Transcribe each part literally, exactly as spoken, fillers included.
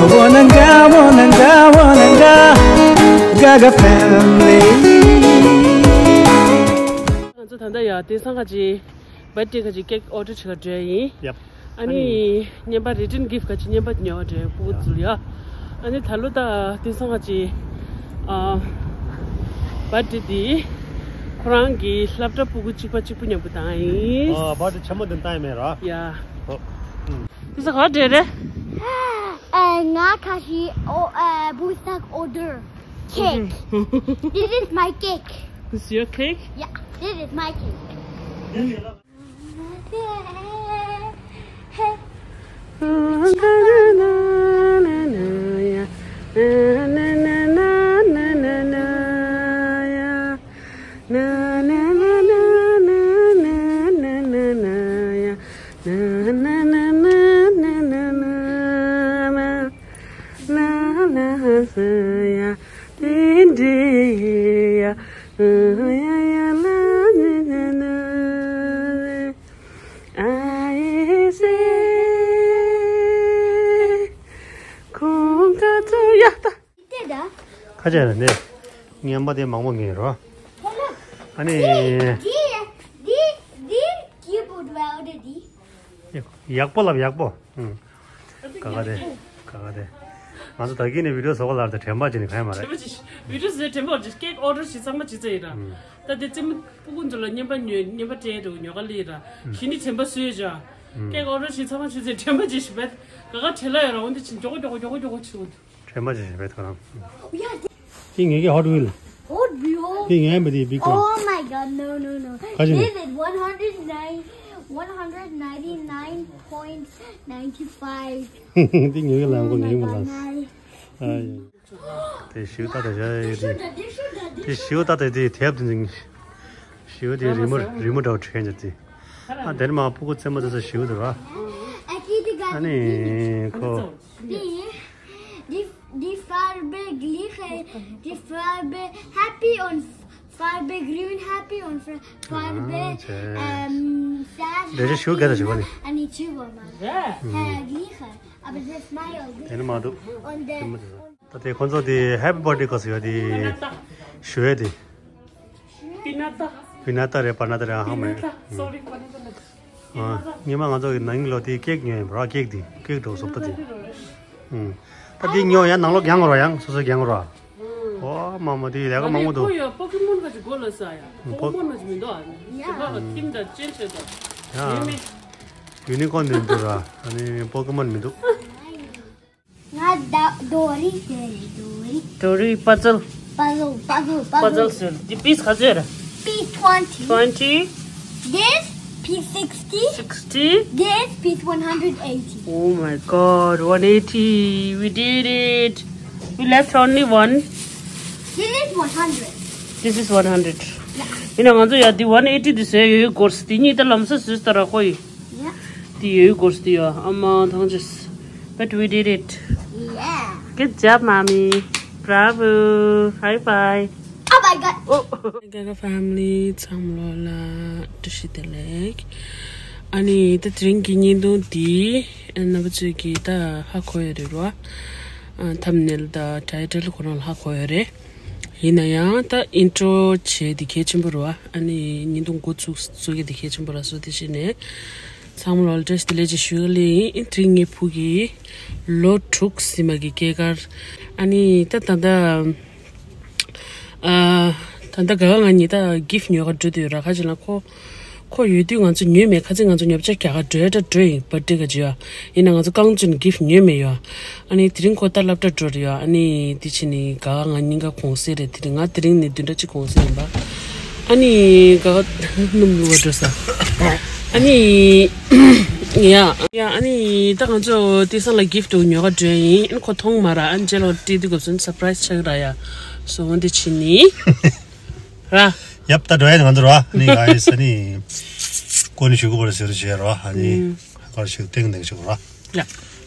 Wananga, wananga, wananga, Gaga family. ང་ཚོ་ད་ལྟ་ཡ་དེང་སང་ཁ་ཅིག་བར་ཐི་ཌེ་ཁ་ཅིག་ཀེག་ཨོ་ཌར་བྱེད་ག་འགྲོ་ཡ་ཡིན། ཡབ། ཨ་ནི་རྔན་པ་རི་ཊན་གིཕ་ཊི་ཁ་ཅིག་རྔན་པ་ཉོ་བ་འགྲོ་ཡ་ཕྲུ་གུ་ཚོ་ལ་ཡ། ཨ་ནི་ད་ལོ་ད་དེང་སང་ཁ་ཅིག་ཨ་བར་ཐི་ཌེ་འདི་ཁོ་རང་གི་སློབ་གྲྭ་ཕྲུ་གུ་གཅིག་པ་གཅིག་པུ་མཉམ་པོ་བཏང་ཡིན། ཨ་བར་ཐི་ཌེ་ཆེན་མོ་འདི་བཏང་ཡ་མེད་ར། ཡ། ཨོ། ཨུམ། དེང་སང་ག་འགྲོ་རེད། ཨ་ང་ཁ་ཤས་ཨོ་ཨ་བུ་སག་ཨོ་ཌར། Cake. This is my cake. This is your cake? Yeah, this is my cake. ཁ་ཅིག་ནས་རྔན་པ་དེ་མང་པོ་ངེས་རོ། ཨ་ནི། འདི་འདི་འདི་ཀི་བོཌ་བ་འོ་དེ་འདི། ཡག་པོ་ལབ་ཡག་པོ། ཨུམ། ག་ག་དེ། ག་ག་དེ། ང་ཚོ་ད་གིན་ནས་བི་ཌིའོ་བཟོ་ག་ལར་དེ་དྲན་པ་ཅིག་ནས་ག་ཡ་མ་རེད། དྲན་པ་ཅིག་བི་ཌིའོ་བཟོས་དྲན་པ་ཅིག་ཀེག་ཨོ་ཌར་ཞིག་ཚང་མ་ཅིག་བཙལ་ཡིན་ར། ཨུམ། ད་དེ་རྩེད་མོ་སྤུ་གུ་ཚོ་ལ་རྔན་པ་ཉོས་རྔན་པ་སྤྲད་འདུག་ཉོ་ག་ལི་ར། ཨུམ། གཞི་ནས་དྲན་པ་བཟོས་ཡོད་ཅག་ཀེག་ཨོ་ཌར་ཞིག་ཚང་མ་ཅིག་བཙལ་དྲན་པ་ཅིག་ཞིག་བེད། ག་ག་བྲེལ་ལ་ཡོད་ར་འོན་ཏེ་ཅིག་མགྱོགས་མགྱོགས་མགྱོགས་མགྱོགས་ཅིག་འོ་འདུག་དྲན་པ་ཅིག་བྱས་པའི་ཐོག་ལ། འདི་ངེད་ཀྱི་ཧོཊ་ཝིལ། ཧོཊ་ཝིལ། འདི་ངའི་མི་འདི་བི་ཀོ། Oh my god, no, no, no. ག་ཅི་ནི། This is one hundred nine, one hundred ninety-nine point nine five. འདི་ངེད་ཀྱི་ལམ་གོ་ངེད་མི་ལ། ཨ་ཡ། དེ་ཞིའུ་ཏ་ཏ་བྱ་ཡ་དེ། དེ་ཞིའུ་ཏ་ཏ་དེ་དེབ་དེ་འཛིན། ཞིའུ་དེ་རི་མོ་རི་མོ་འདྲ་བོ་བྲིས་ཡ་དེ། ཨ་དེར་མ་སྤུ་གུ་རྩེད་མོ་རྩེ་ས་ཞིའུ་དེ་ར། ཨ་ནི་ཁོ། Die, die Farbe gliche, die Farbe happy und Farbe grün happy und Fa- Farbe, ähm, sad happy. འདི་ཞུ་ག་ད་ཞུ་ག་ནི། Eine Chihuahua. Äh, gleiche. Aber das ist mein དེ་ནི་མ་འདུག Und, äh, ད་དེ་ཁོ་ཚོ་དེ་ཧེ་པི་བར་ཐི་ཌེ་ག་ཟེར་ཡ་དེ་ཞུ་ཡ་དེ། Pinata. Pinata རེད། པ་ན་ཏ་རེད། ཨ་ཧ་མ་རེད། Pinata. Sorry, Pinata. ཨ། སྔོན་མ་ང་ཚོ་གི་ནང་ལོ་དེ་ཀེག་ཉོས་ཡིན་པ་ར། ཀེག་དེ་ཀེག་འགྲོ་སོབ་ཏ་དེ། ཨུམ། ད་དེ་ཉོ་ཡང་ནང་ལོགས་རྒྱང་རོ། ཡང་སོ་སོ་རྒྱང་རོ། ཨོ་མ་མ་དེ་ལས་ཀ་མང་པོ་འདུག་ཁོ་ཡ་པོ་ཀེ་མོན་ག་ཅིག་གོ་ལ་ས་ཡ། པོ་ཀེ་མོན་ག་ཅིག་མི་འདུག་ཨ་ནི་ཡ་ཁ་ཁ་ཐིམ་ད་ཅན་ཆེ་ད། ཡ་མི་མི། ཡུ་ནི་ཀོན་དེ་འདུག་ར། ཨ་ནི་པོ་ཀེ་མོན་མི་འདུག་ང་ད་དོ་རི་ཟེར་རེད། དོ་རི། དོ་རི། པ་ཛལ། པ་ཛལ། པ་ཛལ། པ་ཛལ་ཟེར། འདི་པིས་ག་ཚོད་རེད། Piece twenty. Twenty. This piece sixty. Sixty. This piece one hundred eighty. Oh my god, one eighty. We did it. We left only one. This is one hundred. This is one hundred. Yeah. ཡིན་ན་ང་ཚོ་ཡ་འདི་one eighty འདི་བཟོས་ཡོད་སྐོར། འདི་གཉིས་ད་ལམ་སང་བཟོས་ཚར་ར་ཁོ་ཡི། Yeah. འདི་ཡོད་སྐོར་འདི་ཡ། ཨ་མ་ཐང་ཅེས། But we did it. Yeah. Good job, mommy. Bravo. High five. Oh my god. Oh. Gaga family ཚང་མ་ལོ་ལ་བཀྲ་ཤིས་བདེ་ལེགས། ཨ་ནི་ད་དེ་རིང་གི་བརྙན་ཐུང་འདི་རྣམ་པ་ཚོས་ཀྱིས་ད་ཧ་གོ་ཡོད་རེད་རོ། ཨ་ཐམ་ནེལ་དང་ཊའི་ཊལ་ཁོ་རང་ལ་ཧ་གོ་ཡོད་རེད། ཡིན་ན་ཡང་ད་ཨིན་ཊྲོ་བྱས་འདི་གལ་ཆེན་པོ་རེད་བ། ཨ་ནི་བརྙན་ཐུང་འགོ་བཙུགས་བཙུགས་ཀྱི་འདི་གལ་ཆེན་པོ་རེད། སོ་དེ་བྱས་ནས་ཚང་མ་ལོ་ལ་བཀྲ་ཤིས་བདེ་ལེགས་ཅིག་ཞུ་གི་ལེ་ཡིན། དེ་རིང་ངའི་བུ་གིས་ལོ་དྲུག་ཟིན་པ་གི་སྐྱེས་སྐར། ཨ་ནི་ད་ད་ད་ཨ་ད་ད་ག་ག་ང་གཉིས་ད་གིཕ་ཊི་ཉོ་ག་འགྲོ་དུས་ར། ཁ་ཅིག་ལ་ཁོ་ཁོ་ཡོད་དུས་ང་ཚོ་ཉོས་མེད། ཁ་ཅིག་ང་ཚོ་ཉོ་ཆ་རྒྱག་ག་འགྲོ་ཡ་འདྲ་འགྲོ་ཡིན། བར་ཐི་ཌེ་ག་ཅིག་ཡ། ཡིན་ན་ང་ཚོ་རྐང་བཙུགས་ནས་གིཕ་ཊི་ཉོས་མེད་ཡ། ཨ་ནི་དེ་རིང་ཁོ་ད་སློབ་གྲྭ་འགྲོ་རེད་ཡ། ཨ་ནི་དེ་ཕྱིན་ནི་ག་ག་ང་གཉིས་ཀ་གུང་སེང་རེད། དེ་རིང་ང་དེ་རིང་ནས་བདུན་ཕྲག་གཅིག་གུང་སེང་ཡིན་པ། ཨ་ནི་ག་ག་སྣུམ་བླུག་ག་འགྲོ་ས། ཨ་ནི་ཡ་ཡ། ཨ་ནི་ད་ང་ཚོ་དེང་སང་ལ་གིཕ་ཊི་ཉོ་ག་འགྲོ་ཡིན། ཨ་ནི་ཁོ་མཐོང་མ་ར། ཨ་ནི་རྗེས་ལ་སྤྲད་དུས་སྐབས་སུ་སར་པ་རའི་སི་ཆགས་ར་ཡ། སོ་འོན་ཏེ་ཕྱིན་ནི་ར། ཡབ། ད་འགྲོ་ཡ་ནི་ང་ཚོ་ར། ཨ་ནི་ག་ཡི་ས་ནི་ཀོ་ནི་ཞུ་གུ་བར་ཟེར་བྱས་ར། ཨ་ནི་ཧ་གར་ཞིག་ཏེང་ཏེང་ཞིག་ར། ཡ།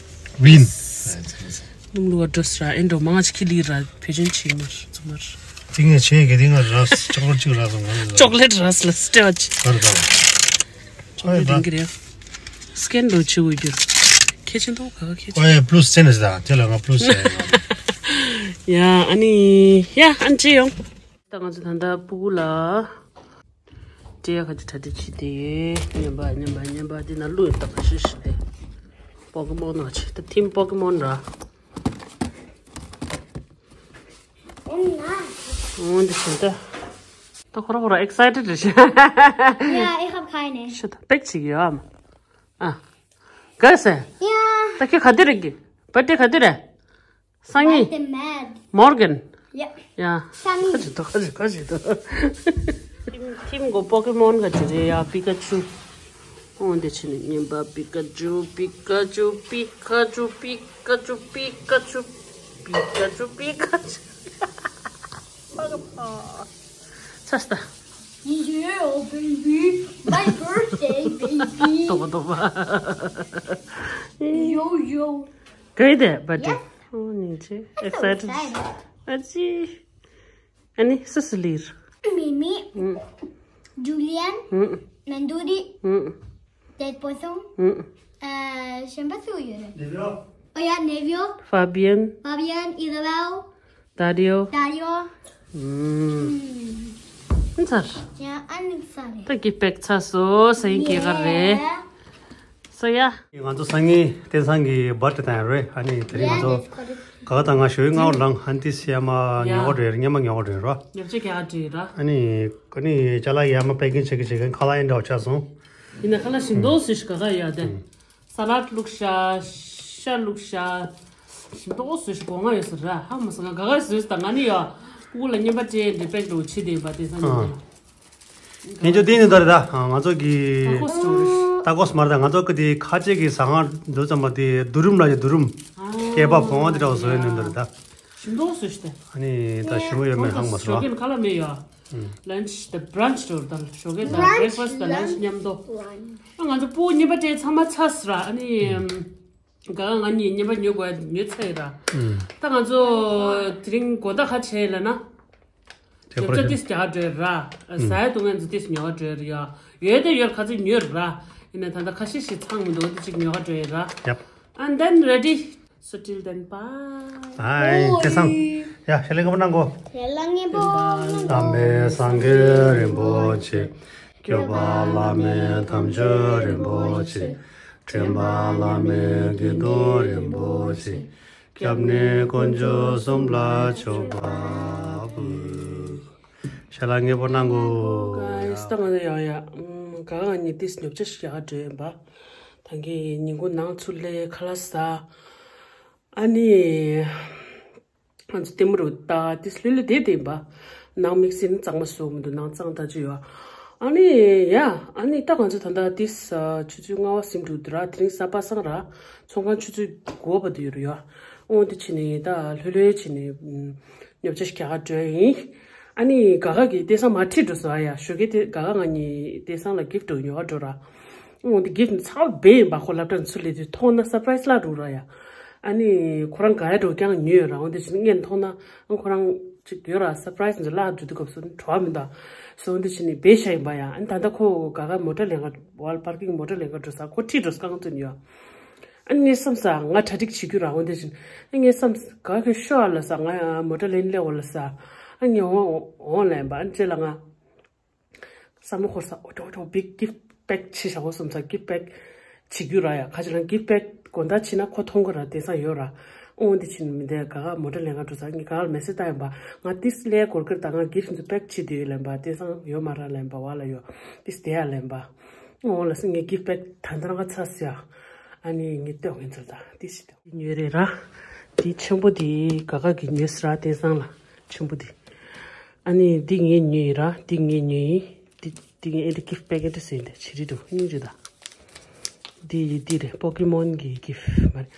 ཝིན། སྣུམ་བླུག་ག་འགྲོ་ས་ར། ཨེ་འགྲོ་མང་ཆེ་ཁི་ལི་ར། བེ་ཅོན་ཆེ་མར་ཚང་མར། ཏིང་ངེ་ཆེ་གེ་ཏིང་ང་ར་ཅོག་ལེ་ཊི་ཅིག་ར་སོང་ང་། ཅོག་ལེ་ཊི་ར་སི་ལ་སི་ཊེ་བ་ཅི། གར་གར། ཅོག་ལེ་ཊི་རིང་གི་རེད། སི་ཀེན་འགྲོ་ཆེ་བོ་རྒྱུར། ཁྱེད་ཆེན་ཐོག་ག་ག་ཁྱེད་ཨོ་ཡ་པླུས་ཟེར་ནས་ཟེར་དང་དེ་ལ་ང་པླུས་ཟེར། ཡ་ཨ་ནི་ཡ་ཨ་ནི་ཅི་ཡོང་། ད་ང་ཚོ་ད་ལྟ་སྤུ་གུ་ལ་སྤྲེལ་ཡ་ཁ་ཅིག་གྲ་སྒྲིག་བྱེད་དེ་ཉན་པ་ཉན་པ་ཉན་པ་དེ་ན་ལུས་ད་ག་ཤི་ཤི་དེ་པོ་ཀི་མོན་ནག་ཆེ་ད་ཐིམ་པོ་ཀི་མོན་ར། འོན་ཏེ་ཤིན་ཏུ། ད་ཁོ་ར་ཁོ་ར་excited རེད་ཤག Yeah, ich hab keine. ཤི་ད་པེག་ཅིག་ཡོད་ཨམ། ཨ། ག་ཟེ། Yeah. ད་ཁྱོད་ག་དུས་རེད་གི། བར་ཐི་ཌེ་ག་དུས་རེད། སང་ཉིན། What the mad? Morgan. Yeah. ཡ། སང་ཉིན། ཁ་ཅིག་ཐོ་ཁ་ཅིག་ཁ་ཅིག་ཐོ། ཐིམ་ཐིམ་གོ་པོ་ཀི་མོན་ག་ཅིག་རེད་ཡ་པི་ཀ་ཅུ། འོ་འདི་ཕྱི་ནས་ཉན་པ་པི་ཀ་ཅུ་པི་ཀ་ཅུ་པི་ཀ་ཅུ། ཚ་སྟ། Yeah, baby. My birthday, baby. ཏོག་ཏོག་Yo, yo. ག་ཡི་དེ་བར་ཐི་ཌེ། Yeah. འོ་ཉིན་ཅི། I'm so excited. Excited. ཨ་ཅི། ཨ་ནི་སུ་སུ་ལིར། Mimi. ཨུམ། Julian. ཨུམ། Nanduri. ཨུམ། Ted Possum. ཨུམ། ཨ་གཞན་པ་སུ་ཡོད་རེད། Nevio. Oh yeah, Nevio. Fabian. Fabian, Isabel. Dario. Dario. ཨུམ། ཨུམ། ཚར། Yeah, ཨ་ནི་ཚར་རེད། ད་གི་པེག་ཚར་སོང་ཟེར་གི་ག་རེད། Yeah. སོ་ཡ། ང་ཚོ་སང་ཉིན་བསྟན་སང་གི་བར་ཐི་ཌེ་དང་རེད། ཨ་ནི་དེ་རིང་ང་ཚོ་ག་ག་དང་ང་ཞོའི་ངའོ་ལང་ཧན་ཏི་སི་ཡ་མ་ཉོ་ག་འགྲོ་ཡ་རེད། ཉ་མ་ཉོ་ག་འགྲོ་ཡ་རོ། ཉོ་ཆ་ག་འགྲོ་ཡ་ར། ཨ་ནི་ཀ་ནི་ཅ་ལག་ཡ་མ་པེ་ཀིང་བྱེད་ཀྱི་བྱེད་ཀྱི་ཁ་ལག་ཡིན་འདྲ་བ་ཆགས་སོང་། ཡིན་ན་ཁ་ལག་ཞིམ་ཏོག་བཟོས་ཤིག་ག་ག་ཡ་དེ། ས་ལད་བླུགས་ཤ། ཤ་བླུགས་ཤ། ཞིམ་ཏོག་བཟོས་ཤིག་གོ་ང་ཡོད་ཟེར་ར་ཧ་མ་སོང་ང་ག་ག་བཟོས་ད་ང་ནི་ཡ། སྤུ་གུ་ལ་བརྙན་པ་སྤྲད་འདྲི་པེག་འགྲོ་བྱེད་དེ་ཡིན་པ་དེ་ས་ཉིན་དེ། ངས་ཚོ་དེ་ནི་འདོར་ད་ང་ཚོ་གི་ད་ཀོ་སི་ཊོ་རི། ད་ཀོ་སི་མར་ད་ང་ཚོ་གི་དེ་ཁ་ཆེ་གི་ཟ་ཁང་འདུག་ཙམ་པ་དེ་དུ་རུམ་ལ་ཡ་དུ་རུམ་སྐེད་པ་བོང་བ་དེ་འདྲ་བ་བཟོ་ཡ་ནི་འདོར་ད། ཞིམ་ཏོག་བཟོས་ཤིག་ད། ཨ་ནི་ད་ཞིམ་པོ་ཡོད་མེད་ཧང་མ་སོང་ཞོགས་ཀས་ཁ་ལག་མེད་ཡ། ལན་ཆི་ད་བྷི་རན་ཆི་འགྲོ་ད་ཞོགས་ཀས་ད་བྷི་རེག་ཕ་སི་ད་ལན་ཆི་མཉམ་དུ། ཨ་ང་ཚོ་སྤུ་གུ་བརྙན་པ་སྤྲད་ཚང་མ་ཚར་སོང་ར་ཨ་ནི། ག་ང་གཉིས་བརྙན་པ་ཉོ་དགོས་ཉོ་ཚར་ཡིན་ར། ད་ང་ཚོ་དེ་རིང་དགོང་དག་ག་བྱས་ལ་ན། རྒྱབ་ཆ་ཏིས་རྒྱག་འགྲོ་ཡིན་ར། ཟ་ཡ་འཐུང་ཡ་ཚོ་ཏིས་ཉོ་ག་འགྲོ་ཡིན་ཡ། ཡོད་དེ་ཡོད་ག་ཚོད་ཉོས་ར། ཡིན་ན་ད་ལྟ་ཁ་ཤས་ཤིག་ཚང་མི་འདུག་དེ་ཅིག་ཉོ་ག་འགྲོ་ཡིན་ར། Yep. And then ready. So till then, bye. Bye. བསྟན་སང་། ཡ་ཞལ་ལག་མཉེས་པོ་གནང་གོ། ཞལ་ལག་མཉེས་པོ་གནང་གོ། བླ་མེད་སངས་རྒྱས་རིན་པོ་ཆེ། སྐྱོབ་པ་བླ་མེད་དམ་ཆོས་རིན་པོ་ཆེ། འདྲེན་པ་བླ་མེད་དགེ་འདུན་རིན་པོ་ཆེ། སྐྱབས་གནས་དཀོན་མཆོག་གསུམ་ལ་མཆོད་པ་འབུལ། ཞལ་ལག་མཉེས་པོ་གནང་གོ། Guys, ད་ང་ཚོ་ཡང་ཡང་ག་ག་ང་གཉིས་ཏིས་ཉོ་ཆ་ཞིག་རྒྱག་འགྲོ་ཡིན་པ། ད་གིན་ཉིན་གུང་ནང་ཚུར་སླེབས་ཁ་ལག་ཟ། ཨ་ནི། ང་ཚོ་ལྟད་མོ་རུ་ལྟ་ཏིས་ལྷོད་ལྷོད་བསྡད་བསྡད་ཡིན་པ། ནང་དམིགས་བསལ་གཙང་མ་བཟོ་མི་འདུག་ནང་གཙང་ད་ཅི་ཡོད། ཨ་ནི་ཡ་ཨ་ནི་ད་ང་ཚོ་ད་ལྟ་ཏིས་ཆུ་ཚོད་ལྔ་པ་ཟིན་འགྲོ་འདུག་ར། དེ་རིང་གཟའ་པ་སངས་ར། ཚོང་ཁང་ཆུ་ཚོད་དགུ་པ་བར་དུ་ཡོད་རེད་ཡ། འོ་འདི་བྱས་ནས་ད་ལྷོད་ལྷོད་བྱས་ནས་ཉོ་ཆ་ཞིག་རྒྱག་ག་འགྲོ་ཡ་ཡིན། ཨ་ནི་ག་ག་གིས་བསྟན་སང་མར་ཁྲིད་འགྲོ་སོང་ཨ་ཡ། ཞོགས་ཀས་དེ་ག་ག་ང་གཉིས་བསྟན་སང་ལ་གིཕ་ཊི་ཉོ་ག་འགྲོ་ར། འོ་འདི་གིཕ་ཊི་ཚ་བོ་བེ་ཡིན་པ། ཁོ་སློབ་གྲྭ་ནས་ཚུར་སླེབས་དུས་མཐོང་ན་སར་པ་རའི་སི་བརླག་འགྲོ་ར་ཡ། ཨ་ནི་ཁོ་རང་ག་ཡ་འགྲོ་རྐྱང་ཉོས་ཡོད་ར། འོ་འདི་བྱས་ནས་སྔོན་མཐོང་ན་ཨ་ཁོ་རང་ཅིག་ཡོད་ར། སར་པ་རའི་སི་འདི་བརླག་འགྲོ་དུས་སྐབས་སུ་བྲོ་བ་མི་འདུག་སོ། འོ་འདི་བྱས་ནས་བེ་ཤ་ཡིན་པ་ཡ། ཨ་ནི་ད་ལྟ་ཁོ་ག་ག་མོ་ཊ་ལེན་ག་ཝལ་པར་ཀིང་མོ་ཊ་ལེན་ག་འགྲོ་ས། ཁོ་ཁྲིད་འགྲོ་ས་རྐང་བཙུགས་ཡོད། ཨ་ནི་ངས་བསམ་ས་ང་གྲ་སྒྲིག་བྱེད་རྒྱུ་ར། འོ་འདི་བཞིན་ཨ་ངས་བསམ་ས་ག་གི་ཤོ་ཨ་ལ་ས་ང་ཡང་མོ་ཊ་ལེན་སླེབས་འོ་ལ་ས། ཨ་ངས་འོང་འོང་ལ་ཡིན་པ། ཨ་ནི་རྗེས་ལ་ང་བསམ་བློ་འཁོར་ས། འོ་ཏོ་འོ་ཏོ་བིག་གིཕ་ཊི་པེག་བྱེད་བཞག་འོ་བསམ་ས། གིཕ་ཊི་པེག་བྱེད་རྒྱུ་ར་ཡ། ཁ་ཅིག་ལ་གིཕ་ཊི་པེག་དགོང་དག་བྱེད་ན་ཁོ་མཐོང་གི་ར། བསྟན་སང་ཡོད་ར། འོ་འདི་བྱེད་ནི་མི་འདས་ག་ག་མོ་ཊ་ལེན་ག་འགྲོ་ས། ངས་ག་ག་ལ་མེ་སེ་ཇི་བཏང་ཡིན་པ། ང་ཏིས་ལས་སྒོར་སྒེར་དང་ང་གིཕ་ཊི་ཚོ་པེག་བྱེད་དུས་ཡོད་ལ་ཡིན་པ། བསྟན་སང་ཡོད་མ་ར་ལ་ཡིན་པ། བ་ལ་ཡོད་ཏིས་དེ་ཡ་ལ་ཡིན་པ། འོ་ལ་སི་ངས་གིཕ་ཊི་པེག་ད་ལྟ་རང་ག་ཚ་སི་ཡ། ཨ་ནི་ངས་ལྟོས་ངས་ཚོར་ད་ཏིས་ཤི་ཏོ། ཉོས་རེད་ར། དེ་ཆེན་པོ་དེ་ག་ག་གི་ཉོས་སི་ར། བསྟན་སང་ལ་ཆེན་པོ་དེ། ཨ་ནི་འདི་ངས་ཉོས་ཡིན་ར། འདི་ངས་ཉོས་ཡིན། འདི་འདི་ངས་ཨེ་འདི་གིཕ་ཊི་པེག་ཨེ་འདི་སེ་འདི་ཆི་རི་འདུག་སྙིང་རྗེ་ད། འདི་ཡི་འདི་རེད། པོ་ཀི་མོན་གི་གིཕ་ཊི་མ་རེད།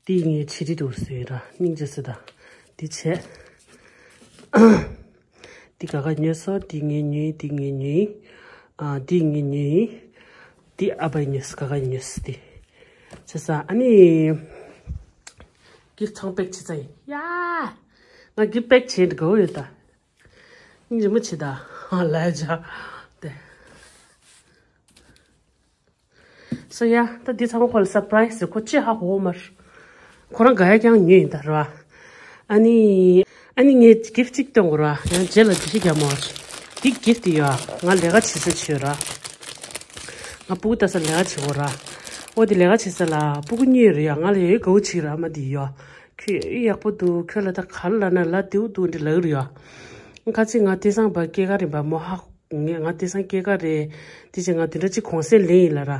འདི་ངས་ཆི་རི་འདུག་སེ་ར་སྙིང་རྗེ་སེ་ད། འདི་བྱས། འདི་ག་ག་ཉོས་སོ། འདི་ངས་ཉོས་ཡིན། འདི་ངས་ཉོས་ཡིན། ཨ་འདི་ངས་ཉོས་ཡིན། འདི་ཨ་ཕས་ཉོས་སོ། ག་ག་ཉོས་སོ་འདི། བྱས་ས་ཨ་ནི། གིཕ་ཊི་ཚང་པེག་བྱས་ཚར་ཡིན་ཡ། ང་གིཕ་ཊི་པེག་བྱས་འདི་དགའ་བོ་ཡོད་ད། སྙིང་རྗེ་མོ་བྱེད་ད། ལ་ཡ་ཇ། དེ། སོ་ཡ། ད་འདི་ཚང་མ་ཁོ་ལ་སར་པ་རའི་སི་རེད། ཁོ་ཅི་ཧ་གོ་མ་རེད། ཁོ་རང་ག་ཡ་ཀྱང་ཉོས་ཡིན་ད་ར། ཨ་ནི། ཨ་ནི་ངས་གིཕ་ཊི་གཅིག་སྟོན་དགོས་ར། ཡང་རྗེས་ལ་འདི་ཞིག་རྒྱག་མ་བར། འདི་གིཕ་ཊི་ཡོད། ང་ལས་ཀ་བྱེད་ས་བྱོས་ར། ང་སྤུ་གུ་ལྟ་ས་ལས་ཀ་བྱེད་དགོས་ར། ཨོ་དེ་ལས་ཀ་བྱེད་ས་ལ་སྤུ་གུ་གཉིས་རེད་ཡ། ང་ལ་ཡོད་དགའ་བོ་བྱེད་ར། ཨ་མ་འདི་ཡོད། ཁྱོད་ཡག་པོ་འདུག་ཁྱོད་ལ་ད་ག་ལ་ན་ལ་དེའུ་འདུག་འདི་ལ་ཡོད་རེད་ཡ། ཁ་ཚིག་ང་དེ་སང་བ་སྐྱེས་ཀ་རིམ་པ་མོ་ཧ། ངས་ང་དེང་སང་སྐྱེས་ཀ་རེད། དེ་བཞིན་ང་དེ་འདྲ་གཅིག་གུང་སེང་ལེན་ཡིན་ལ་ར། ཨ་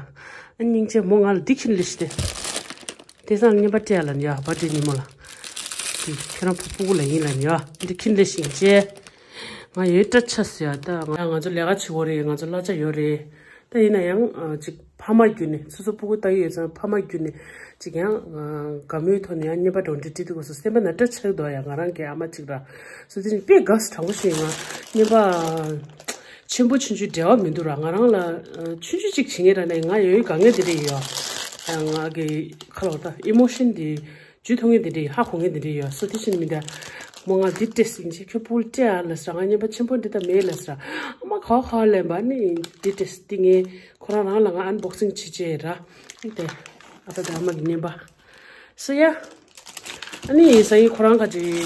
སྙིང་རྗེ་མོ་ང་ལ་འདི་ཁྱིན་ལེ་ཤི་སྟེ། དེང་སང་ལ་བརྙན་པ་སྤྲད་ལ་ནི་ཡ་བར་ཌེ་ཉིན་མོ་ལ། དེ་ཁྱེད་རང་ཕུ་ཕུ་གུ་ལ་ཡིན་ལ་ནི་ཡ་འདི་ཁྱིན་ལེ་ཤི་ཡིན་ཅེ། ང་ཡོད་སྐྲ་ཆ་ཟེར་ཡ་ད་ང་ང་ཚོ་ལས་ཀ་བྱེད་དགོས་རེད། ང་ཚོ་གླ་ཆ་ཡོད་རེད། ད་ཡིན་ན་ཡང་ཅིག་ཕ་མ་བརྒྱུད་ནས་སོ་སོ་སྤུ་གུ་ལྟ་གི་ཡོད་ཙང་ཕ་མ་བརྒྱུད་ནས་ཅིག་ཡང་དགའ་མོའི་ཐོག་ནས་ཡང་བརྙན་པ་འདྲ་བོ་འདྲ་བྲིས་འདུག་གོ་སོ་སེམས་པ་ན་སྐྲ་ཆགས་འདུག་ཡ། ང་རང་གི་ཨ་མ་ཅིག་ར་སོ་དེ་ནི་དཔེ་དགའ་སོ་དྲང་པོ་ཞིག་ང་བརྙན་པ་ཆེན་པོ་ཆུང་ཆུང་འབྲེལ་བ་མི་འདུག་ར། ང་རང་ལ་ཆུང་ཆུང་ཅིག་བྱེད་ངེས་ར་ནས་ང་ཡོད་དགའ་ངེས་དེ་རེད་ཡོད། ང་གི་ཁ་ལོ་ད་ཨི་མོ་ཤན་དེ། ཇུས་མཐོང་མཁན་དེ་འདྲ་ཡིན། ཧ་གོ་མཁན་དེ་འདྲ་ཡོད། སོ་དེ་བཞིན་མི་འདྲ། མོ་ང་འདི་སྤྲད་ཟིན་ཆེ་ཁྱོད་སྤུ་གུ་སྤྲད་ཨ་ལ་ཟེར། ང་བརྙན་པ་ཆེན་པོ་འདི་ད་མེད་ལ་ཟེར། ཨ་མ་ཁ་ཁ་ལེན་པ་ནི་འདི་སྤྲད་ཟིན་ངས་ཁོ་རང་རང་ལ་ང་ཨན་བོག་སིང་བྱེད་ཅེས་ར། དེ་ཨ་ད་ད་ཨ་མ་གི་བརྙན་པ་སོ་ཡ། ཨ་ནི་ས་ཡིན་ཁོ་རང་ཁ་ཅིག་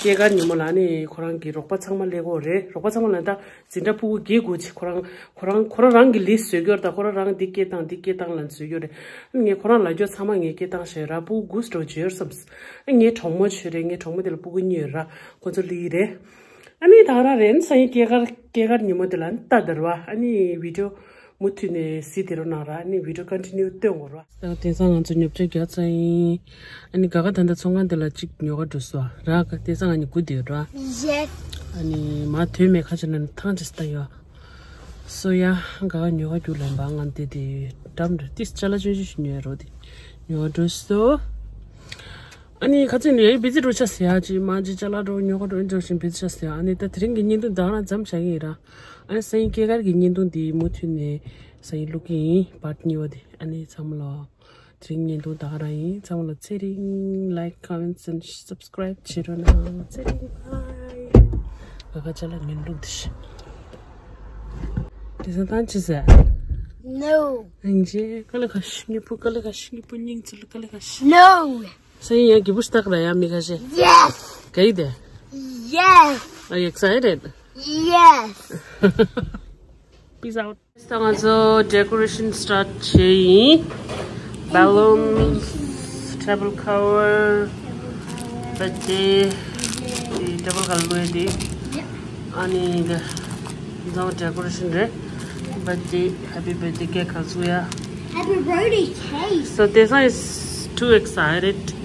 སྐྱེས་སྐར་ཉིན་མོ་ལ་ཨ་ནི་ཁོ་རང་གི་རོགས་པ་ཚང་མ་སླེབས་ཀྱི་ཡོད་རེད། རོགས་པ་ཚང་མ་ལ་ད། འཛིན་གྲྭ་ཕྲུ་གུ་བརྒྱད་དགུ་ཅིག་ཁོ་རང་ཁོ་རང་ཁོ་རང་རང་གི་ལིས་བཟོས་ཀྱི་ཡོད་རེད། ད་ཁོ་རང་རང་འདི་སྐད་བཏང་འདི་སྐད་བཏང་ལ་བཟོས་ཀྱི་ཡོད་རེད། ངས་ཁོ་རང་ལ་རྒྱོ་ཚང་མ་ངས་སྐད་བཏང་བྱས་ར་ཕྲུ་གུ་དགུ་འགྲོ་བྱོས་བསམས། ངའི་གྲོགས་མོ་བྱོས་རེད། ངའི་གྲོགས་མོ་དེ་ལ་ཕྲུ་གུ་གཉིས་ཡོད་ར། ཁོ་ཚོ་ལི་རེད། ཨ་ནི་ད་ར་རེད་ས་ཡིན་སྐྱེས་སྐར་སྐྱེས་སྐར་ཉིན་མོ་དེ་ལ་ཨ་ནི་ལྟ་དར་བ་ཨ་ནི་བི་ཌི་ཡོ་མུ་མཐུད་ནས་གཟིགས་དེ་རོ་ནང་ར། ཨ་ནི་བི་ཌི་ཡོ་ཀོན་ཊི་ནིའུ་སྟོན་དགོས་ར། དེང་སང་ང་ཚོ་ཉོ་ཆ་རྒྱག་ཚར་ཡིན། ཨ་ནི་ག་ག་ད་ལྟ་ཚོང་ཁང་དེ་ལ་གཅིག་ཉོ་ག་འགྲོ་སོང་ར། དེང་སང་ང་གཉིས་སྒུག་བསྡད་ཡོད་ར། ཡེས། ཨ་ནི་མ་དོན་མེད་ཁ་ཆེ་ན་ནི་ཐང་ཆད་སྟ་ཡོད། སོ་ཡ། ག་ག་ཉོ་ག་རྒྱུགས་ལེན་པ་ང་དེ་དེ་འགྲམ་རེད། ཏིས་ཅ་ལག་ཆུང་ཆུང་ཞིག་ཉོས་རོ་དེ་ཉོ་ག་འགྲོ་སོང་། ཨ་ནི་ཁ་ཚིག་ནས་བི་ཛི་འགྲོ་ཆ་ཟེར་ཡ་ཅིག་མ་ཅིག་ཅ་ལག་འགྲོ་ཉོ་ག་འགྲོ་འགྲོ་བཞིན་བི་ཛི་ཆ་ཟེར་ཡ། ཨ་ནི་ད་དེ་རིང་གི་བརྙན་ཐུང་ད་ག་རང་མཚམས་བཞག་གི་ཡིན་ར། ཨ་ནི་སང་ཉིན་སྐྱེས་སྐར་གྱི་བརྙན་ཐུང་འདི་མུ་མཐུད་ནས་སང་ཉིན་བླུག་གི་ཡིན། པར་ཊི་གཉིས་པ་དེ། ཨ་ནི་ཚང་མ་ལ་དེ་རིང་བརྙན་ཐུང་ད་ག་རང་ཡིན། ཚང་མ་ལ་ཚེ་རིང་། Like, comments and subscribe བྱེད་རོགས་གནང་། ཚེ་རིང་། Bye. ག་ག་ཅ་ལག་ངན་འདུག་དེ་ཤི། དེ་ཚོ་ཏང་ཅི་ཟེར། No. ཨིན་ཇི་ཀ་ལི་ཁ་ཤི་ཉི་པུ་ཀ་ལི་ཁ་ཤི་ཉི་པུ་སྙིང་ཚུལ་ཀ་ལི་ཁ་ཤི། No. སང་ཉིན་ཡང་གི་བུ་སྟག་ར་ཡ་མི་ཁ་ཤི། Yes. ག་ཡི་དེ། Yes. Are you excited? Yes. Peace out. ད་ང་ཚོ་ཌེ་ཀོ་རེ་ཤན་སི་ཊར་ཊི་བྱས་ཡིན། Balloons, table cover, birthday, table cover བླུགས་ཡ་དེ། ཨ་ནི་འདི་ང་ཚོ་ཌེ་ཀོ་རེ་ཤན་རེད། Birthday, happy birthday cake ག་ཚུགས་ཡ། Happy birthday cake. So this one is too excited. Yeah.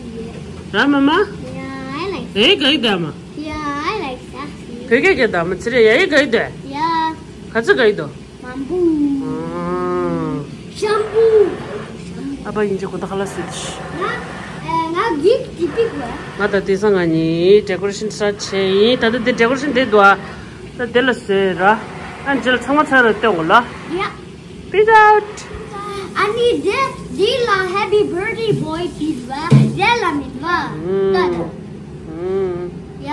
Right, Mama? Yeah, I like. ཨེ་ག་ཡི་དེ་མ། Yeah, I like that. བོད་སྐད་སྐད་དང་མ་ཚེ་རེ་ཡ་ཡི་ག་ཡི་དེ། Yeah. ག་ཚོད་ག་ཡི་དོ། མམ་བུ། ཨང་། ཤམ་བུ། ཨ་ཕ་ཡིན་གྱི་གོ་ད་ཁ་ལ་སྲིད། ང་ཨ་ང་གིབ་ཊི་ཊི་པིག་བ། ང་ད་དེང་སང་ང་གཉིས་ཌེ་ཀོ་རེ་ཤན་སི་ཊར་ཊི་བྱས་ཡིན། ད་ལྟ་དེ་ཌེ་ཀོ་རེ་ཤན་དེ་འདུག་ཨ། ད་དེ་ལ་བཟོས་ར། ཨ་རྗེས་ལ་ཚང་མ་ཚར་ལ་སྟོན་དགོས་ལ། ཡ། Peace out. ཨ་ནི་དེ་དེ་ལ་happy birthday boy དེ་བ་དེ་ལ་མིན་བ། ད་ད། ཡ།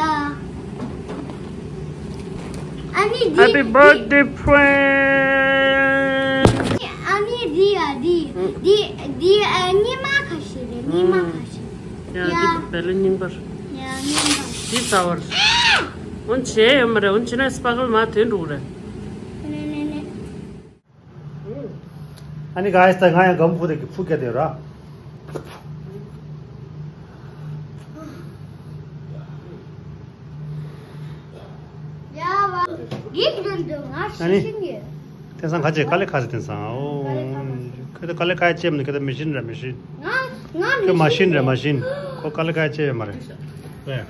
ཨ་ནི་འདི། Happy birthday friend. ཨ་ནི་འདི་ཡ་འདི་འདི་འདི་ཨ་ཉི་མ་ཁ་ཤས་རེད། ཉི་མ་ཁ་ཤས། ཡ་ཡ། འདི་བེ་ལི་རྙིང་པར། ཡ་རྙིང་པར། འདི་ཟ་བར། འོན་བྱས་ཡོད་མ་རེད། འོན་བྱས་ན་སྤར་ཀལ་མ་དོན་འགྲོ་གི་རེད། ནེ་ནེ་ནེ། ཨ་ནི་ག་ཡ་ད་ང་ཡང་སྒམ་ཕུ་དེ་གི་ཕུ་སྐྱ་དེ་ར། ཡ་བ། གིག་རུན་དུ་ང་ཨ་ནི་ཤི་ཤི་ངེ། དེང་སང་ཁ་ཆེ་དཀའ་ལས་ཁག་ཟེར་དེང་སང་ཨོ། ཁོ་ད་དཀའ་ལས་ཁག་ཅེས་མི་ཁོ་ད་མི་ཤིན་རེད་མི་ཤིན། ང་ང་ཁོ་མ་ཤིན་རེད་མ་ཤིན། ཁོ་དཀའ་ལས་ཁག་ཅེས་ཡོད་མ་རེད། ཨེ།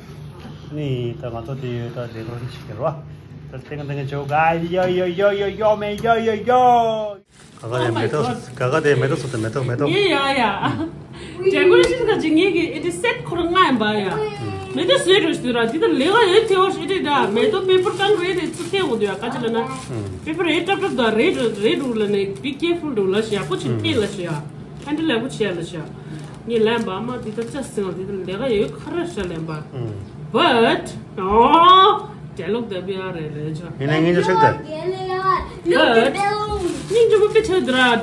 ནི་ད་ང་ཚོ་དེ་ཡོད་ད་དེ་གོ་རིན་ཆེ་གི་རོ། ད་དེང་དེང་ཅོ་ག་ཡོ་ཡོ་ཡོ་ཡོ་ཡོ་མེ་ཡོ་ཡོ་ཡོ། ག་ག་དེ་མེ་ཏོག་ག་ག་དེ་མེ་ཏོག་སོ་དེ་མེ་ཏོག་མེ་ཏོག་ངས་ཡ་ཡ། ཌེ་ཀོ་རེ་ཤན་ག་ཅིག་ངས་ཀྱི་ཨེ་ཏི་སེ་ཊི་ཁོ་རང་ལྔ་ཡིན་པ་ཡ། མེ་ཏོག་བཟོས་འགྲོ་ཞིག་འདུག་ར། འདི་ལྟར་ལས་ཀ་ཡོད་ཐེ་བ་ཞིག་ཨེ་ཏི་ད་མེ་ཏོག་པེ་པར་གང་རེད་དེ་ཚུར་ཐེ་འོ་དུ་ཡ་ག་ཅི་ལ་ན། པེ་པར་རེད་ཏབ་ཏབ་དང་རེད་རེད་འགྲོ་ལ་ནས་be careful འགྲོ་ལ་ཞིག་ཡག་པོ་ཞིག་ཐེ་ལ་ཞིག་ཡ། ཧན་ཌི་ལ་ཡག་པོ་བྱས་ལ་ཞིག་ཡ། ངས་ལན་པ་མ་འདི་ལྟར་ཅག་སེང་ལ་འདི་ལྟར་ལས་ཀ་ཡོད་ཁ་ར་ཤ་ལན་པ། But ཨོ། ཌའི་ལོག་དེ་བི་ཨ་རེད་རེད་ཆ། ཡིན་ན་ངས་ཅི་ཆགས་ད། But སྙིང་རྗེ་པོ་དཔེ་ཆགས་འདུག་ར།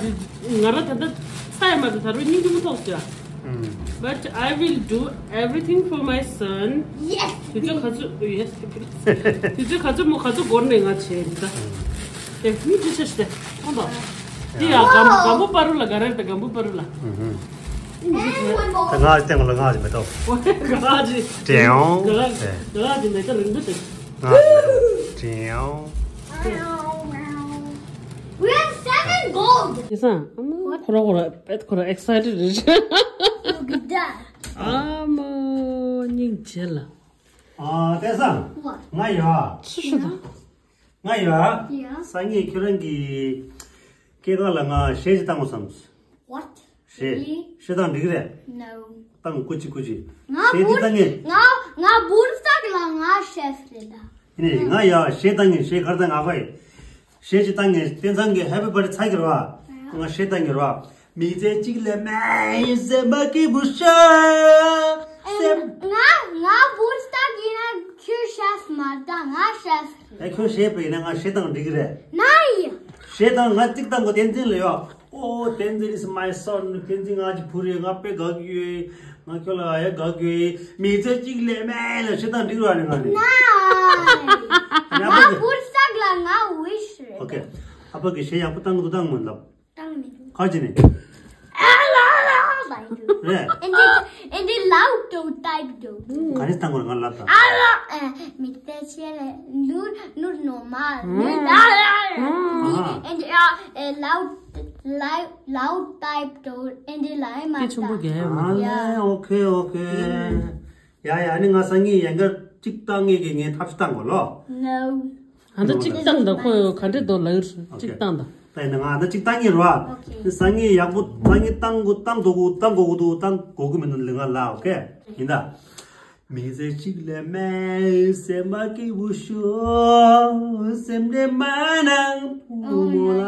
ང་རང་ད་ལྟ་ཚ་ཡ་མ་དེ་ད་རུང་སྙིང་རྗེ་མོ་ཐོག་ཟེར། But I will do everything for my son. Yes. དུས་ཚོད་ག་ཚོད། Yes. དུས་ཚོད་ག་ཚོད་མོ་ག་ཚོད་འགོར་ནས་ང་བྱེད་ད། དེ་མི་ཅི་ཆ་ཞིག་དེ་མཐོང་དང་། དེ་ཡ་སྒམ་སྒམ་པོ་པ་རུ་ལ་ག་རེ་དང་སྒམ་པོ་པ་རུ་ལ། ད་ང་སྟེང་ལ་ང་ཅི་མེད་དོ། ང་ཅི། དྲན་ཡོང་། ང་ཅི་མེད་ད་རིང་པོ་དེ། ང་ཅི་མེད་དོ། དྲན་ཡོང་། We have seven gold. དེ་སང་ཨ་མ་ཁོ་ར་ཁོ་ར་པད་ཁོ་ར་excited རེད། Look at that. ཨ་མ་སྙིང་རྗེ་ལ། ཨ་དེ་སང་། What? ང་ཡ། སུ་ཞུ་དང་། ང་ཡ། Yeah. སང་ཉིན་ཁྱོད་རང་གི་སྐེ་རགས་ལ་ང་གཞས་ཅིག་བཏང་དགོས་བསམས། What? གཞས། Really? གཞས་བཏང་འགྲིག་གི་རེད། No. བཏང་། ཀུ་ཅི་ཀུ་ཅི། ང་གཞས་ཅིག་བཏང་ངེས། ང་ང་བུར་སྟག་ལ་ང་ཤེས་རེད་ད། ཡིན་ནའི་ང་ཡ་གཞས་བཏང་ངེས། གཞས་གར་བཏང་ང་ཁོས། གཞས་ཅིག་བཏང་ངེས། བསྟན་ཚང་གི་Happy Birthday ཚར་གི་རེད་བ། ང་གཞས་བཏང་ངེས་རེད་བ། མི་ཚེ་གཅིག་ལས་མེད་སེམས་པ་སྐྱིད་པོ་ཤོག་སེམས། ང་ང་བུར་སྟག་ཡིན་ན་ཁྱོད་ཤེས་མ་ད་ང་ཤེས་རེད། ཨེ་ཁྱོད་གཞས་པ་ཡིན་ན་ང་གཞས་བཏང་འགྲིག་གི་རེད། ནའི། གཞས་བཏང་། ང་གཅིག་བཏང་དགོས། བསྟན་འཛིན་ལ་ཡོད། Oh, བསྟན་འཛིན is my son. བསྟན་འཛིན་ང་གཅིག་བུ་རེད། ང་དཔེ་དགའ་གི་ཡོད། ང་ཁྱོད་ལ་ཨ་ཡ་དགའ་གི་ཡོད། མི་ཚེ་གཅིག་ལས་མེད་ལ་གཞས་བཏང་འགྲིག་ར་ནི་ང་ནི། ནའི། ང་བུར་སྟག་ལ་ང་wish རེད། Okay. ཨ་ཕ་གི་གཞས་ཡག་པོ་བཏང་གི་འདུག་བཏང་མི་འདུག་བཏང་མི་འདུག་ག་ཅི་ནས། ཨ་ལ་ལ་ལ་ལ་རེད། And they, and they loud though, type though. ག་རེ་བཏང་དགོས་ང་ལབ་དང་། ཨ་ལ་ཨ་མི་ཏེ་ཆེ་ལེ་ནུར་ནུར་normal ནུར་ཨ་ལ་ལ་ལ། ཨ་ཧ། And uh, uh, loud, loud, loud type though, and they lie my ཏེ་ཆུང་པོ་རྒྱལ་ཡོད་མ། ཨ་ལེ། Yeah. Okay, okay. ཡ་ཡ། ཨ་ནི་ང་སང་ཉིན་ཡན་གར་གཅིག་བཏང་ངེས་ཀྱི་ངས་ཐབས་ཤེས་བཏང་དགོས་ལོ། No. ཨ་ད་གཅིག་བཏང་ད་ཁོ་ག་འདྲས་འདུག་ལབ་ཡོད། གཅིག་བཏང་ད། ད་ཡིན་ན་ང་ད་གཅིག་བཏང་ངེས་རོ། Okay. སང་ཉིན་ཡག་པོ་སང་ཉིན་བཏང་དགོས་བཏང་དགོས་བཏང་དགོས་འདུག་བཏང་དགོས་ཀྱི་མི་འདུག་ལབ་ང་ལ། Okay. ཡིན་ད། མི་ཚེ་གཅིག་ལས་མེད་སེམས་པ་སྐྱིད་པོ་ཤོག་སེམས་ཁྲལ་མ་གནང་བུ་མོ་ལ།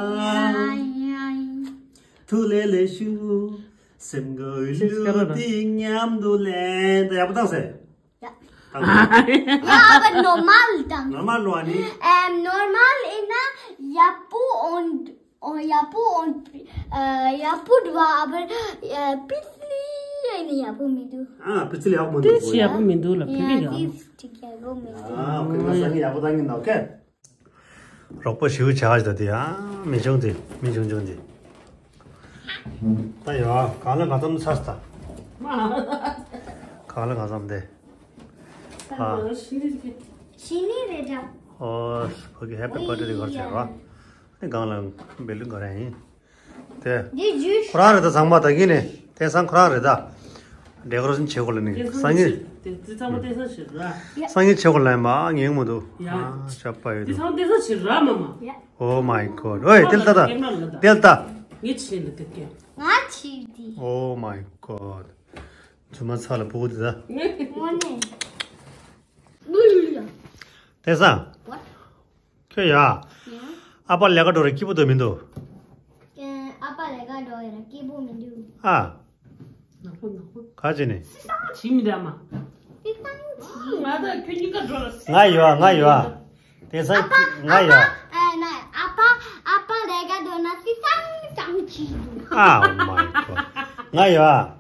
ཐུགས་ལས་ལས་ཞུ། སེམས་ཁོའི་ལུས་འདི་མཉམ་དུ་ལེན། ད་ཡག་པོ་བཏང་ཟེར། ཡ། བཏང་། ཡ་ཨ་བ་normal དང་། Normal ལོ་ཨ་ནི། ཨེམ་normal ཡིན་ན་ཡག་པོ་འོང་འོང་ཡག་པོ་འོང་ཨ་ཡག་པོ་འདུག་བ། ཨ་བ་ཨ་པི་ཚི་ཡིན་ན་ཡག་པོ་མི་འདུག་ཨ་པི་ཚི་ཡག་པོ་མི་འདུག་ཏི་ཡག་པོ་མི་འདུག་ལ་ཕི་ཕི་ཡ་ཡག་ཏི་ཡག་པོ་མི་འདུག་ཨ་ཨོ་ཁེ། ང་སང་ཉིན་ཡག་པོ་བཏང་གི་ཡིན་ད། Okay. རོགས་པ་ཞིའུ་བྱ་བ་ཞིག་ད་དེ་ཡང་མི་ཆུང་དེ་མི་ཆུང་ཆུང་དེ། ད་ཡོ་གང་ལ་ག་ཙམ་ཚར་ད། གང་ལ་ག་ཙམ་དེ། ཨ། ཤི་ནི་རེད་འདྲ། ཨོ་ཕ་གི་Happy Birthday དེ་གར་བྱས་རོ། ནི་གང་ལ་བེ་ལུན་ག་རེ་ཡིན། དེ། འདི་ཇུས། ཁོ་རང་རེད་ད་ཚང་མ་ད་གིན་ནས་དེང་སང་ཁོ་རང་རེད་ད། Decoration བྱེད་དགོས་ལ་ནི་སང་ཉིན། དེ་དེ་ཚང་མ་དེང་སང་བྱེད་ར། སང་ཉིན་བྱེད་དགོས་ལ་མ་ངེས་མ་འདུག་ཡ། ཨ་ཞབས་པ་ཡོད་དེ་འདུག་ཚང་མ་དེང་སང་བྱེད་ར་མ་མ། ཡ། Oh my God. ཨོའི་དེལ་ཏ་ད། དེལ་ཏ། ངས་བྱེད་ལ་དེ་སྐད། ང་བྱེད་དེ། Oh my God. ཇུ་མ་ཚ་ལ་ཕུ་གུ་དེ་ད། དངོས་གནས། དེང་སང་། What? ཁྱོད་ཡ། ཡ། ཨ་ཕ་ལས་ཀ་འགྲོ་རེ་སྐྱིད་པོ་འདུག་མི་འདུག་ཨ་ཕ་ལས་ཀ་འགྲོ་རེ་སྐྱིད་པོ་མི་འདུག་ཨ། ནག་པོ་ནག་པོ། ག་ཅི་ནས། སི་སང་བྱིས་མི་འདྲ་མ། སི་སང་བྱིས། ང་ད་ཁྱོད་གཉིས་ཀ་འགྲོ་ལ་སི། ང་ཡོད་ང་ཡོད། དེང་སང་ང་ཡོད། ཨ་ཕ་ཨ་ཕ་ལས་ཀ་འགྲོ་ན་སི་སང་སང་བྱིས་འདུག་ཨ། Oh my God. ང་ཡོད།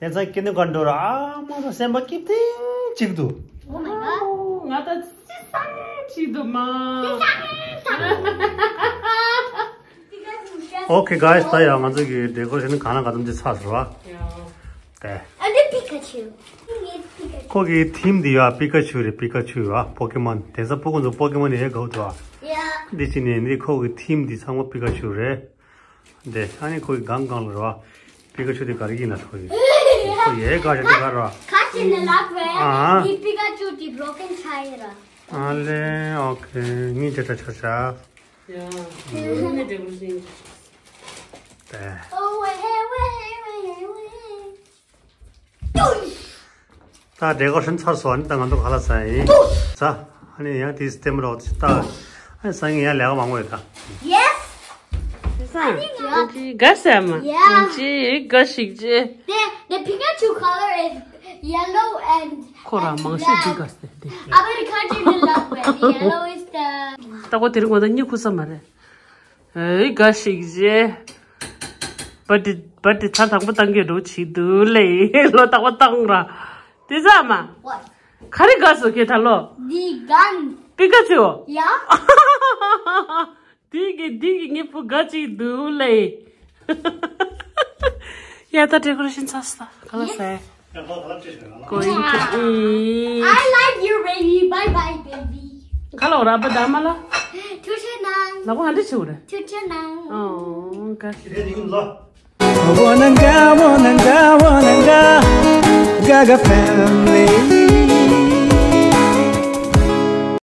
ཡ། དེ་ཚ་ཀི་ནི་ག་འགྲོ་ར་ཨ་མ་ད་སེམས་པ་སྐྱིད་ཐིང་གཅིག་ཏུ། Oh my God. ང་ད་སི་སང་གཅིག་ཏུ་མ། Okay guys, ད་ཡང་ང་ཚོ་གི་decoration གང་ལ་ག་ཙམ་ཅིག་ཚར་སོང་བ། དེ། ཨ་འདི་པི་ཀ་ཆུ། ངའི་པི་ཀ་ཆུ། ཁོ་གི་theme འདི་ཡ་པི་ཀ་ཆུ་རེད། པི་ཀ་ཆུ་ཡ་པོ་ཀེ་མོན། དེང་སང་ཕྲུ་གུ་ཚོ་པོ་ཀེ་མོན་ཡ་དགའ་འདུག་ཨ། ཡ། འདི་ཅི་ནས་འདི་ཁོ་གི་theme འདི་ཚང་མ་པི་ཀ་ཆུ་རེད། འདི་ཨ་ནི་ཁོའི་སྒང་སྒང་ལ་རོ། པི་ཀ་ཆུ་དེ་ག་རེ་ཡིན་ན་ཁོ་ཡི། ཁོ་ཡའི་ག་ཞིག་དེ་ག་རོ། ཁ་ཅིག་ནི་ལབ་པས། ཨ། འདི་པི་ཀ་ཆུ་དེ་broken ཆགས་ཡིན་ར། ཨ་ལེ། Okay. ངས་ཅི་ཆ་ཆ་ཆ། ཡ། ངས་འདྲ་པོ་ཞིག་དེ། Oh, wait, wait, wait, wait, wait. ད་decoration ཚར་སོང་། ཨ་ནི་ད་ང་ཚོ་ག་ལ་ཟ་ཡིན། ཟ། ཨ་ནི་ཡང་དེ་སྟེམ་རོགས་ད། ཨ་ནི་སང་ཉིན་ཡང་ལས་ཀ་མང་པོ་ཡོད་ད། Yes. ཨ་ནི་ཡང་དགའ་ས་མ། Yeah. ཅི་དགའ་ཞིག་ཅི། The, the Pikachu color is yellow and ཁོ་རང་མང་ཤོས་འདི་དགའ་ས་དེ། ཨ་བར་ཁ་ཅིག་ནི་ལབ་པས། Yellow is the ད་ཁོ་དེ་རིང་ང་ད་གཉིད་ཁུག་ས་མ་རེད། ཨེ་དགའ་ཞིག་ཅི། བར་ཌེ་བར་ཌེ་ཚར་དང་པོ་བཏང་གི་འགྲོ་བྱེད་འདུག་ལེ། ལོ་རྟག་པར་བཏང་ར། དེ་ཟ་མ། What? ག་རེ་དགའ་སོ་ཁྱེད་ད་ལོ། འདི་གན། པི་ཀ་ཅུ། ཡ། དེ་གི་དེ་གི་ངའི་བུ་དགའ་ཅིག་འདུག་ལེ། ཡ་ད་ཌེ་ཀོ་རེ་ཤན་ཚར་སོང་། ག་ལ་ཟེ། Going to eat. I like you, baby. Bye bye, baby. ཁ་ལོ་ར་བ་ད་མ་ལ། ཐུགས་རྗེ་གནང་། ལ་གོ་ཧ་འདྲི་ཆུ་རེ། ཐུགས་རྗེ་གནང་། ཨོ་ག Wananga, wananga, wananga, Gaga family.